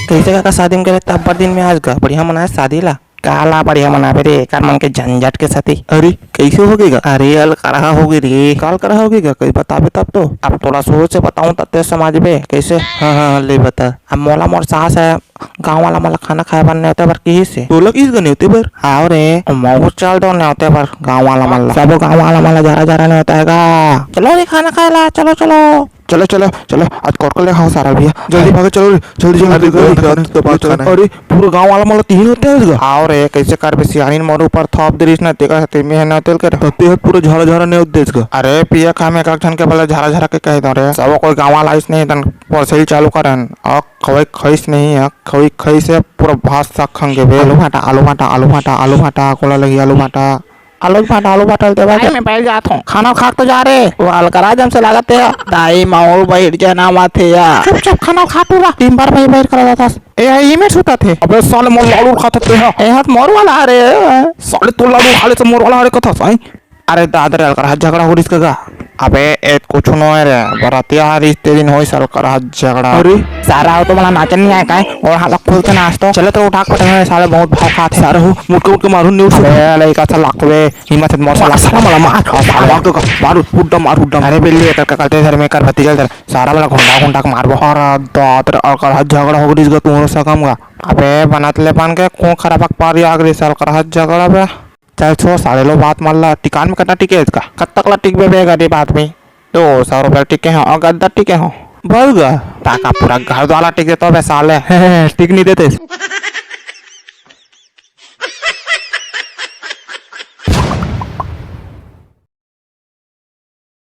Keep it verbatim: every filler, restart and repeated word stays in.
कइसे काका शादी में गे रहे, तब बर दिन में आज गा बढ़िया मनाए शादी ला। काला बढ़िया मनाबे रे, एकर मन के झंझट के सेती। अरे, कइसे होगे गा? अरे, अलकरहा होगे रे। का अलकरहा होगे गा? कहीं बताबे तब तो। अब तोला शुरू से बताऊं तब ते समझबे कइसे। हाँ, हाँ, हाँ, ले बता। अब मोला मोर सास ह गाँव वाला मन ला खाना खाए बर नेवते बर किहिस हे। तोला किहिस गा नेवते बर? हाव रे, महूँ चल दो नेवते बर गाँव वाला मन ला। सबो गाँव वाला मन ला जरा जरा नेवता हे गा। चलो रे खाना खाए ला, चलो, चलो। चलो, चलो, चलो, आज कोरकोर ले खाओ सारा भैया। जल्दी भागो, चलो रे, जल्दी, जल्दी, अरे, जल्दी, बहुत जल्दी, खाना है, जल्दी, बहुत खाना है। अरे, पूरा गाँव वाला मन ला तीन होते हैं इसका। हाव रे, कइसे करबे, सियानी मोर ऊपर थोप दे रहिस ना, तेकर सेती मैं नेवते ल करे। तब ते पूरा झारा झारा नेवत देस गा। अरे, पिए खाए में एक झन के बले झारा झारा के कह दो रे। सब कोई गाँव वाला आइस नहीं, तन परसई चालू करन। अउ खवई खइस नहीं, अउ खवई खइस हे, पूरा भात साग खंगे बे। आलू भाटा, आलू भाटा, आलू भाटा, आलू भाटा, कोला लगी आलू भाटा। आलू भाटा, आलू भाटा, दे भाई, मैं पहले जात हूँ। खाना खा के तो जा रे। वो अलकरहा जम से लागत हे। दाई माउल बहिर जना माथे या। चुप, चुप, खाना खा तू ला। दिन भर वही बहिर करा जाता। ए, ये में छूटत हे। अबे साले मोर लाडू खात हे हा। ए हाथ मोर वाला रे। साले तो लाडू खा ले तो मोर वाला रे कथा साई। अरे दादा रे, अलकरहा झगड़ा हो रिस का गा। अबे, ए कुछ नो है रे, बरातिया हा रिस ते दिन होइस अलकरहा झगड़ा। अरे। सारा हो तो मला नाचन नहीं आए काय? और हाथ खोल के नाच तो। चले तो उठा के पटक, साले बहुत भाव खात हे। सारा हो, मुटके मुटके मारू नहीं उठ सकता। अबे, लइका सा लागत बे, हिम्मत हे मोर साला। साला मला मार, मार, मार, मार, मार, मार, हुड्डा मार, हुड्डा। अरे बिल्ली, एकर का करते सर में कर भतीजा सर। सारा मला घुंडा घुंडा के मारबो। अरे दादा रे, अलकरहा झगड़ा हो रिस गा तुमरो सकम गा। अबे, बनत ले बन के, कौन खराब अखबार आग रिस अलकरहा झगड़ा बे। चल छोड़ साले, लो बात मान ला, टिकान में कितना टिके इसका? कब तक ला टिकबे बे गरीब आदमी? दो सौ रुपया टिके हो और गद्दा टिके हो। बस गा। ताका पूरा घर वाला टिक देता बे साले। टिक नहीं देते।